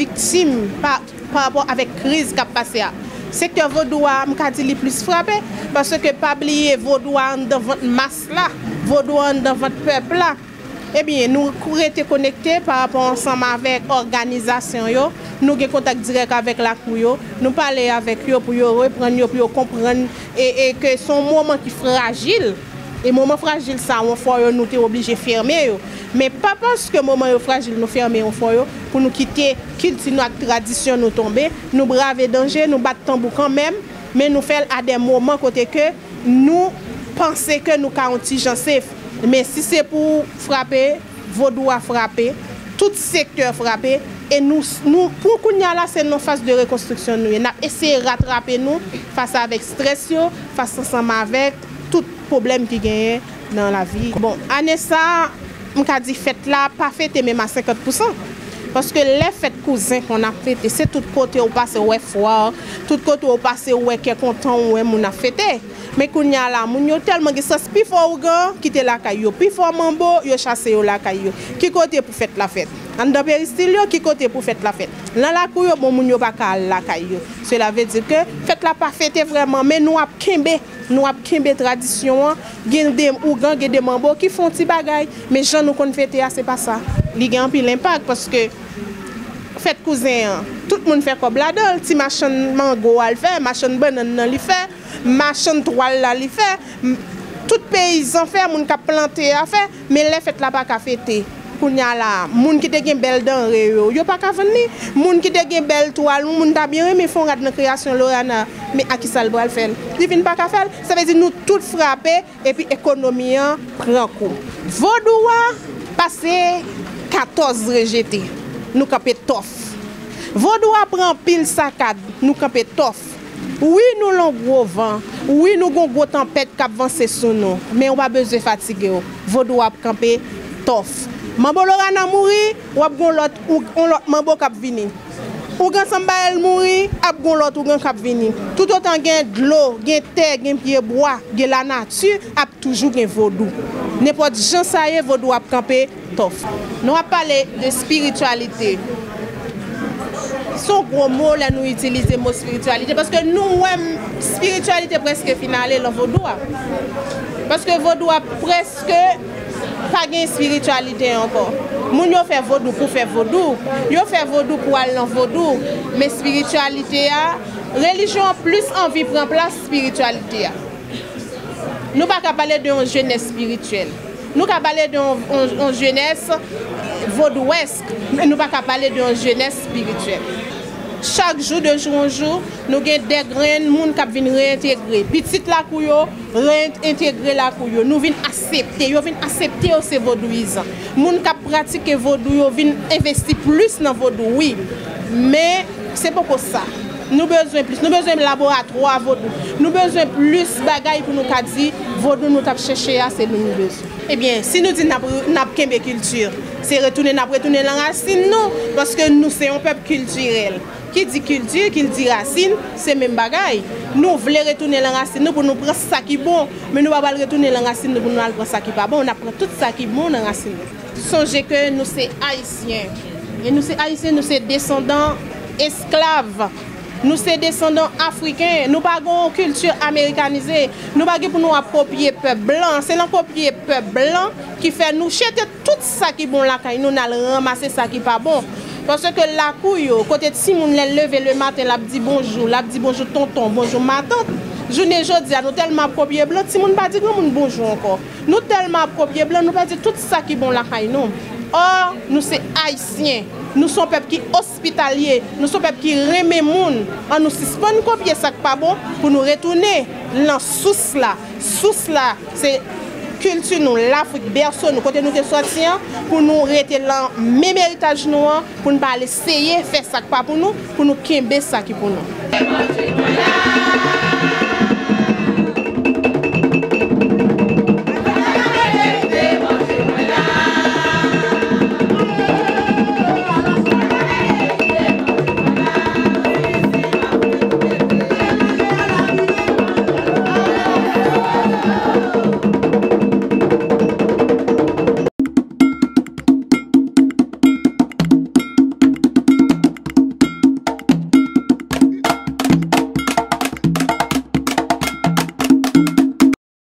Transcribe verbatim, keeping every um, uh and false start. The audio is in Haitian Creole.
viktim pa, pa rapò avèk kriz k ap pase a. Sektè vodou a, m ka di li plis frape, paske pa bliye vodou a anndan vant mas la, vodou a anndan vant pèp la. Ebyen, nou k-, rete konekte pa rapò ansanm avèk òganizasyon yo, nou gen kontak dirèk avèk lakou yo, nou pale avèk yo pou yo reprann yo, pou yo konprann e, e ke se yon moman ki frajil. E moman frajil sa, yon fwa yo, nou te oblije fèmen yo. Men pa paske moman yo frajil, nou fèmen yon fwa yo, pou nou kite kilti nou ak tradisyon nou tonbe. Nou brave danje, nou bat tanbou kanmenm, men nou fè l a de moman kote ke nou panse ke nou ka yon ti jan safe. Men si se pou frape, vodou a frape, tout sektè frape, e nou, nou, pou kounye a la, se nan faz de rekonstriksyon nou ye. N ap eseye ratrape nou fas avèk strès yo, fas ansanm avèk tout pwoblèm ki genyen nan lavi. Bon, ane sa a, m ka di fèt la pa fete menm a senkant pousan. Paske lè fèt kouzen konn ap fete, se tout kote ou pase ou wè fwa, tout kote ou pase ou wè kè kontan, ou wè moun ap fete. Men kounye a la, moun yo tèlman gen strès, pi fò ougan ki te lakay yo, pi fò manbo, yo chase yo lakay yo. Ki kote pou fèt la fèt? Anndan peristil yo, ki kote pou fèt la fèt? Nan lakou yo, bon, moun yo pa ka al lakay yo. Sela vle di ke fèt la pa fete vrèman, men nou ap kenbe, nou ap kenbe tradisyon an. Gen de ougan, gen de manbo ki fè yon ti bagay, men jan nou konn fete a, se pa sa. Li gen anpil enpak, paske fèt kouzen an, tout moun fè kòb ladan l, ti machann mango a l fè, machann bannann nan li fè, machann twal la li fè, m-, tout peyizan fè, moun k ap plante a fè, men lè fèt la pa ka fete. Kounye a la, moun ki te gen bèl danre yo, yo pa ka vann li. Moun ki te gen bèl twal, yon moun ta byen renmen fè yon rad nan kreyasyon Lorana, men a ki sa l pral fè l? Li vin pa ka fè l. Sa vle di nou tout frape, epi ekonomi an pran kou. Vodou a pase katòz rejete. Nou kanpe tòf. Vodou a pran anpil sakad. Nou kanpe tòf. Wi, nou lan gwo van. Wi, nou gon gwo tanpèt k ap vanse sou nou. Men ou pa bezwen fatige w. Vodou ap kanpe tòf. Manbo Lorana mouri, w ap gon lòt, ou, on lòt manbo k ap vini. Ougan Sanbayèl mouri, ap gon lòt ougan k ap vini. Toutotan gen dlo, gen tè, gen pyebwa, gen lanati, ap toujou gen vodou. Nenpòt jan sa ye, vodou ap kanpe tòf. Nou ap pale de espirityalite. Se yon gwo mo lè nou itilize mo espirityalite, paske nou wè m-, espirityalite prèske fin ale lan vodou a. Paske vodou a prèske pa gen espirityalite ankò. Moun yo fè vodou pou fè vodou. Yo fè vodou pou al nan vodou. Men espirityalite a, relijyon an plis anvi pran plas espirityalite a. Nou pa ka pale de yon jenès espirityèl. Nou ka pale de yon, yon, yon jenès vodouwèsk, men nou pa ka pale de yon jenès espirityèl. Chak jou, de jou an jou, nou gen de grenn moun k ap vin reyentegre. Pitit lakou yo, reyentegre lakou yo. Nou vin aksepte, yo vin aksepte yo se vodouyizan. Moun k ap pratike vodou yo vin envesti plis nan vodou, wi. Men, se poko sa. Nou bezwen plis. Nou bezwen laboratwa vodou. Nou bezwen plis bagay pou nou ka di vodou nou t ap chèche a, se li nou bezwen. Ebyen, si nou di n ap, n ap kenbe kilti, se retounen n ap retounen lan rasin nou, paske nou se yon pèp kiltirèl. Ki di kilti, ki di rasin, se menm bagay. Nou vle retounen lan rasin nou pou nou pran sa ki bon, men nou pa pral retounen lan rasin nou pou nou al pran sa ki pa bon. N ap pran tout sa ki bon nan rasin nou. Sonje ke nou se Ayisyen. E nou se Ayisyen, nou se desandan esklav. Nou se desandan afriken. Nou pa gen yon kilti amerikanize. Nou pa gen pou nou ap kopye pèp blan. Se nan kopye pèp blan ki fè nou jete tout sa ki bon lakay nou, n al ranmase sa ki pa bon. Paske lakou yo, kote timoun lè l leve lematen, l ap di bonjou, l ap di bonjou tonton, bonjou matant. Jounen jodi a, nou tèlman ap kopye blan, timoun pa di granmoun bonjou ankò. Nou tèlman ap kopye blan, nou pèdi tout sa ki bon lakay nou. Ò, nou se Ayisyen. Nou se yon pèp ki ospitalye. Nou se yon pèp ki renmen moun. Ann nou sispann kopye sa k pa bon pou nou retounen lan sous la. Sous la, se kilti nou, Lafrik, bèso nou, kote nou te sòti an, pou nou rete lan menm eritaj nou an, pou n pa al eseye fè sa k pa pou nou, pou nou kenbe sa ki pou nou.